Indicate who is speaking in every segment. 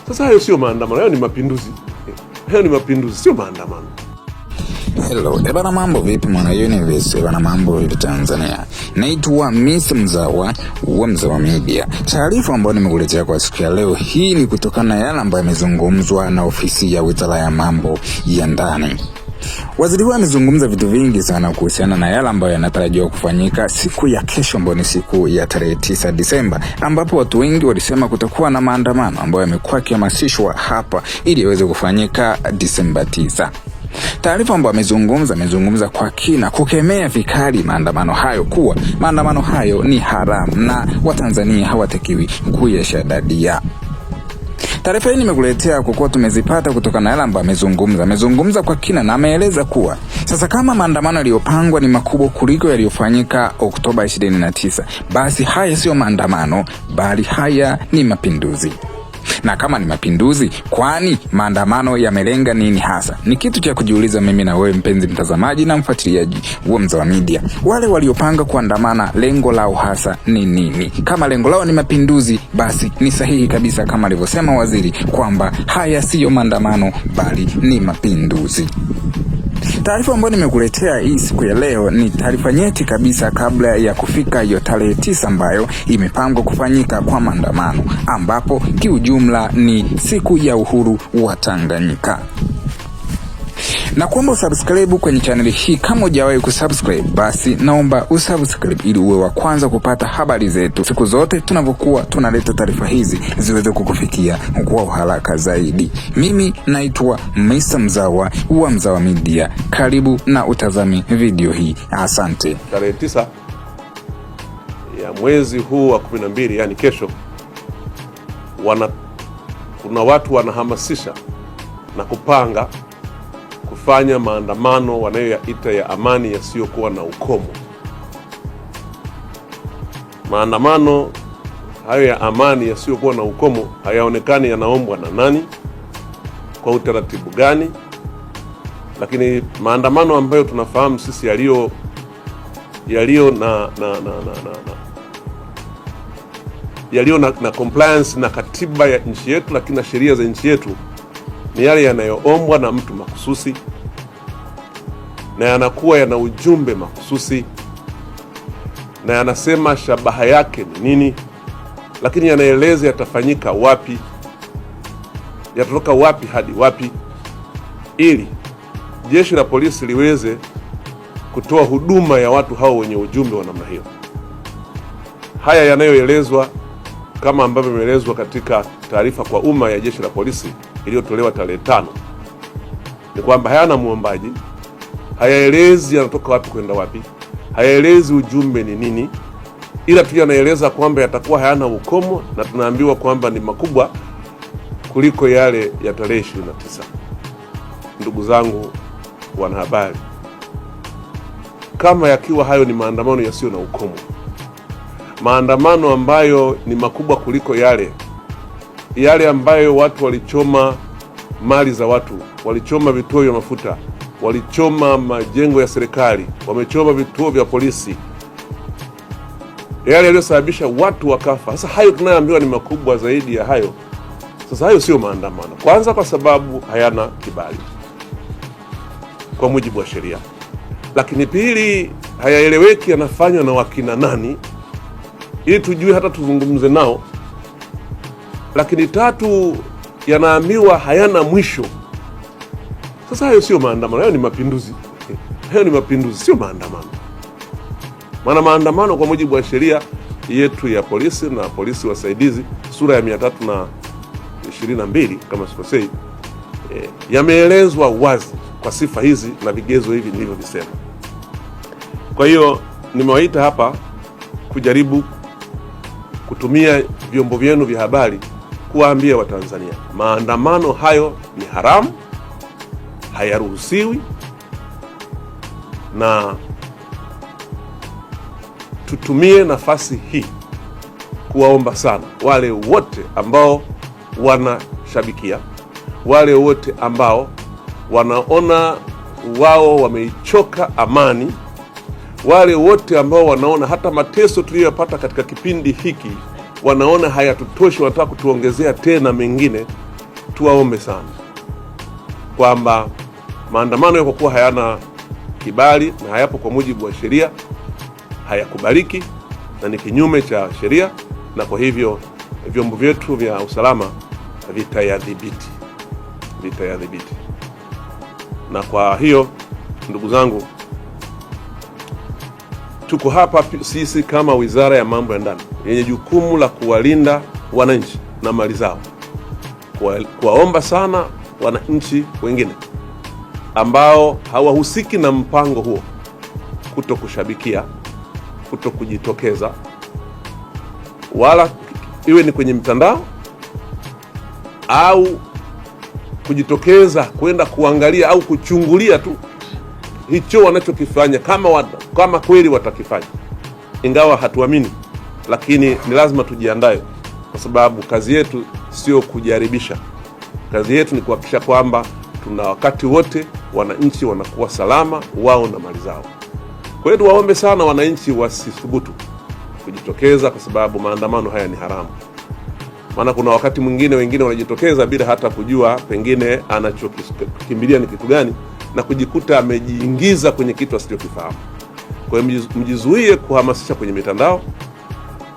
Speaker 1: Sasa hayo sio maandamano, hayo ni mapinduzi. Hayo ni mapinduzi, sio maandamano.
Speaker 2: Hello, ebana mambo vipi mwana universe, ebana mambo vipi Tanzania. Naitwa Miss Mzawa wa Mzawa Media. Taarifa ambayo nimekuletea kwa siku ya leo hii ni kutokana na yale ambayo yamezungumzwa na ofisi ya Wizara ya Mambo ya Ndani. Waziri huyo amezungumza vitu vingi sana kuhusiana na yale ambayo yanatarajiwa kufanyika siku ya kesho ambayo ni siku ya tarehe 9 Disemba, ambapo watu wengi walisema kutakuwa na maandamano ambayo yamekuwa yakihamasishwa hapa ili yaweze kufanyika Disemba 9. Taarifa ambayo amezungumza kwa kina kukemea vikali maandamano hayo, kuwa maandamano hayo ni haramu na Watanzania hawatakiwi kuyashadadia. Taarifa hii nimekuletea kwa kuwa tumezipata kutokana na yale ambayo amezungumza. Amezungumza kwa kina na ameeleza kuwa sasa kama maandamano yaliyopangwa ni makubwa kuliko yaliyofanyika Oktoba 29, basi haya siyo maandamano, bali haya ni mapinduzi. Na kama ni mapinduzi, kwani maandamano yamelenga nini hasa? Ni kitu cha kujiuliza mimi na wewe mpenzi mtazamaji na mfuatiliaji wa Mzawa Media. Wale waliopanga kuandamana, lengo lao hasa ni nini? Kama lengo lao ni mapinduzi, basi ni sahihi kabisa kama alivyosema waziri kwamba haya siyo maandamano bali ni mapinduzi. Taarifa ambayo nimekuletea hii siku ya leo ni taarifa nyeti kabisa kabla ya kufika hiyo tarehe 9 ambayo imepangwa kufanyika kwa maandamano, ambapo kiujumla ni siku ya uhuru wa Tanganyika. Na kuomba usubscribe kwenye chaneli hii. Kama hujawahi kusubscribe, basi naomba usubscribe ili uwe wa kwanza kupata habari zetu siku zote tunavyokuwa tunaleta taarifa hizi ziweze kukufikia kwa uharaka zaidi. Mimi naitwa Mr. Mzawa wa Mzawa Media. Karibu na utazame video hii. Asante.
Speaker 1: Tarehe 9 ya mwezi huu wa 12, yani kesho, kuna watu wanahamasisha na kupanga kufanya maandamano wanayoyaita ya amani yasiyokuwa na ukomo. Maandamano hayo ya amani yasiyokuwa na ukomo hayaonekani yanaombwa na nani, kwa utaratibu gani, lakini maandamano ambayo tunafahamu sisi yaliyo na yaliyo na compliance na katiba ya nchi yetu, lakini na sheria za nchi yetu ni yale yanayoombwa na mtu mahususi na yanakuwa yana ujumbe mahususi na yanasema shabaha yake ni nini, lakini yanaeleza yatafanyika wapi, yatatoka wapi hadi wapi, ili jeshi la polisi liweze kutoa huduma ya watu hao wenye ujumbe wa namna hiyo. Haya yanayoelezwa kama ambavyo imeelezwa katika taarifa kwa umma ya jeshi la polisi iliyotolewa tarehe 5 ni kwamba hayana muombaji, hayaelezi yanatoka wapi kwenda wapi, hayaelezi ujumbe ni nini, ila tu yanaeleza kwamba yatakuwa hayana ukomo na tunaambiwa kwamba ni makubwa kuliko yale ya tarehe 29. Ndugu zangu wanahabari, kama yakiwa hayo ni maandamano yasiyo na ukomo, maandamano ambayo ni makubwa kuliko yale yale ambayo watu walichoma mali za watu, walichoma vituo vya mafuta, walichoma majengo ya serikali, wamechoma vituo vya polisi, yale yaliyosababisha watu wakafa. Sasa hayo tunayoambiwa ni makubwa zaidi ya hayo. Sasa hayo sio maandamano, kwanza kwa sababu hayana kibali kwa mujibu wa sheria, lakini pili, hayaeleweki yanafanywa na wakina nani, ili tujue hata tuzungumze nao. Lakini tatu, yanaambiwa hayana mwisho. Sasa hayo sio maandamano, hayo ni mapinduzi. Hayo ni mapinduzi, sio maandamano. Maana maandamano kwa mujibu wa sheria yetu ya polisi na polisi wasaidizi sura ya 322 kama sikosei, yameelezwa wazi kwa sifa hizi na vigezo hivi nilivyovisema. Kwa hiyo nimewaita hapa kujaribu kutumia vyombo vyenu vya habari kuwaambia Watanzania maandamano hayo ni haramu, hayaruhusiwi, na tutumie nafasi hii kuwaomba sana wale wote ambao wanashabikia, wale wote ambao wanaona wao wameichoka amani, wale wote ambao wanaona hata mateso tuliyopata katika kipindi hiki wanaona hayatutoshi, wanataka kutuongezea tena mengine. Tuwaombe sana kwamba maandamano kwa kuwa hayana kibali na hayapo kwa mujibu wa sheria, hayakubaliki na ni kinyume cha sheria, na kwa hivyo vyombo vyetu vya usalama vitayadhibiti, vitayadhibiti. Na kwa hiyo ndugu zangu, tuko hapa sisi kama Wizara ya Mambo ya Ndani yenye jukumu la kuwalinda wananchi na mali zao, kuwaomba sana wananchi wengine ambao hawahusiki na mpango huo kuto kushabikia, kuto kujitokeza, wala iwe ni kwenye mtandao au kujitokeza kwenda kuangalia au kuchungulia tu hicho wanachokifanya, kama kweli watakifanya, ingawa hatuamini, lakini ni lazima tujiandae, kwa sababu kazi yetu sio kujaribisha. Kazi yetu ni kuhakikisha kwamba tuna wakati wote wananchi wanakuwa salama wao na mali zao. Kwa hiyo tuwaombe sana wananchi wasithubutu kujitokeza, kwa sababu maandamano haya ni haramu. Maana kuna wakati mwingine wengine wanajitokeza bila hata kujua pengine anachokimbilia ni kitu gani, na kujikuta amejiingiza kwenye kitu asichokifahamu. Kwa hiyo mjizuie kuhamasisha kwenye mitandao,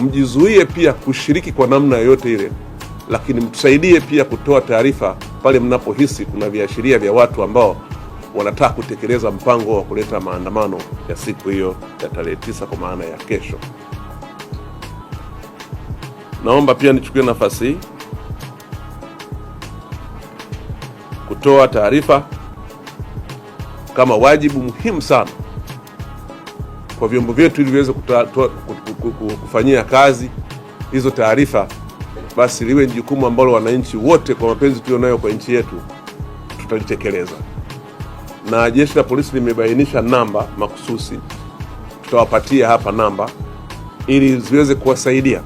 Speaker 1: mjizuie pia kushiriki kwa namna yoyote ile, lakini mtusaidie pia kutoa taarifa pale mnapohisi kuna viashiria vya watu ambao wanataka kutekeleza mpango wa kuleta maandamano ya siku hiyo ya tarehe 9, kwa maana ya kesho. Naomba pia nichukue nafasi hii kutoa taarifa kama wajibu muhimu sana kwa vyombo vyetu ili viweze kufanyia kazi hizo taarifa, basi liwe ni jukumu ambalo wananchi wote kwa mapenzi tulionayo kwa nchi yetu tutalitekeleza. Na jeshi la polisi limebainisha namba makususi, tutawapatia hapa namba ili ziweze kuwasaidia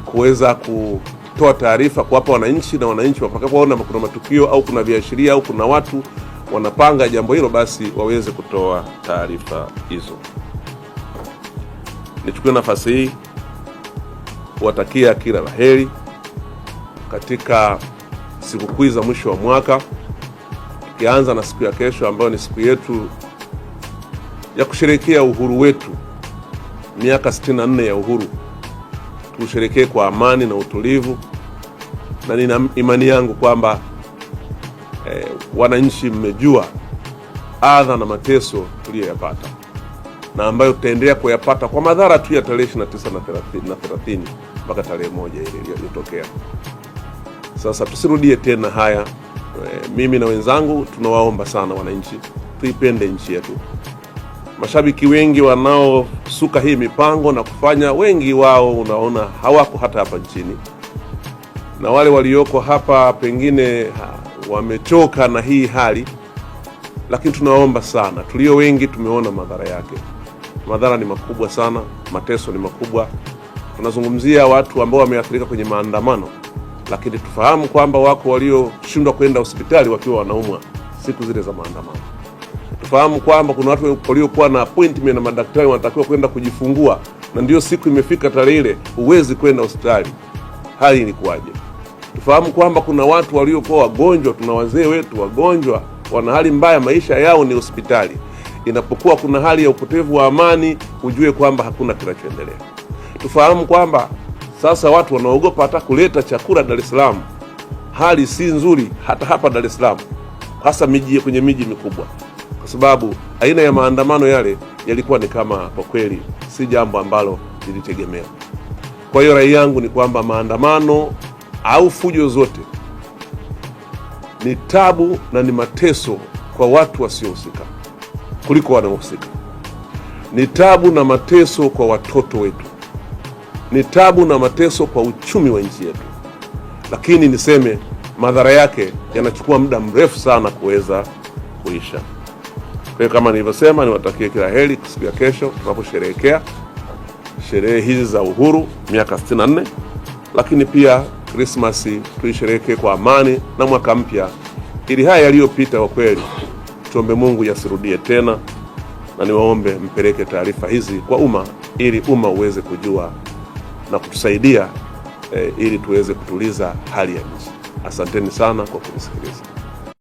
Speaker 1: kuweza kutoa taarifa kuwapa wananchi, na wananchi watakapoona kuna matukio au kuna viashiria au kuna watu wanapanga jambo hilo, basi waweze kutoa taarifa hizo. Nichukue nafasi hii kuwatakia kila la heri katika sikukuu za mwisho wa mwaka, tukianza na siku ya kesho ambayo ni siku yetu ya kusherehekea uhuru wetu, miaka 64 ya uhuru. Tuusherekee kwa amani na utulivu, na nina imani yangu kwamba wananchi mmejua adha na mateso tuliyoyapata na ambayo tutaendelea kuyapata kwa madhara tu ya tarehe 29 na 30 mpaka tarehe 1 ile iliyotokea. Sasa tusirudie tena haya. Mimi na wenzangu tunawaomba sana wananchi, tuipende nchi yetu. Mashabiki wengi wanaosuka hii mipango na kufanya, wengi wao unaona hawako hata hapa nchini, na wale walioko hapa pengine wamechoka na hii hali, lakini tunaomba sana, tulio wengi tumeona madhara yake. Madhara ni makubwa sana, mateso ni makubwa. Tunazungumzia watu ambao wameathirika kwenye maandamano, lakini tufahamu kwamba wako walioshindwa kwenda hospitali wakiwa wanaumwa siku zile za maandamano. Tufahamu kwamba kuna watu waliokuwa na appointment na madaktari wanatakiwa kwenda kujifungua, na ndio siku imefika tarehe ile, huwezi kwenda hospitali. Hali ilikuwaje? Tufahamu kwamba kuna watu waliokuwa wagonjwa, tuna wazee wetu wagonjwa, wana hali mbaya, maisha yao ni hospitali. Inapokuwa kuna hali ya upotevu wa amani, ujue kwamba hakuna kinachoendelea. Tufahamu kwamba sasa watu wanaogopa hata kuleta chakula Dar es Salaam. Hali si nzuri hata hapa Dar es Salaam, hasa miji, kwenye miji mikubwa, kwa sababu aina ya maandamano yale yalikuwa ni kama, kwa kweli si jambo ambalo lilitegemewa. Kwa hiyo rai yangu ni kwamba maandamano au fujo zote ni tabu na ni mateso kwa watu wasiohusika kuliko wanaohusika. Ni tabu na mateso kwa watoto wetu, ni tabu na mateso kwa uchumi wa nchi yetu, lakini niseme madhara yake yanachukua muda mrefu sana kuweza kuisha. Kwa hiyo kama nilivyosema, niwatakie kila heri siku ya kesho tunaposherehekea sherehe hizi za uhuru miaka 64, lakini pia Krismasi tuisherehekee kwa amani na mwaka mpya, ili haya yaliyopita kwa kweli tuombe Mungu yasirudie tena, na niwaombe mpeleke taarifa hizi kwa umma ili umma uweze kujua na kutusaidia ili tuweze kutuliza hali ya nchi. Asanteni sana kwa kunisikiliza.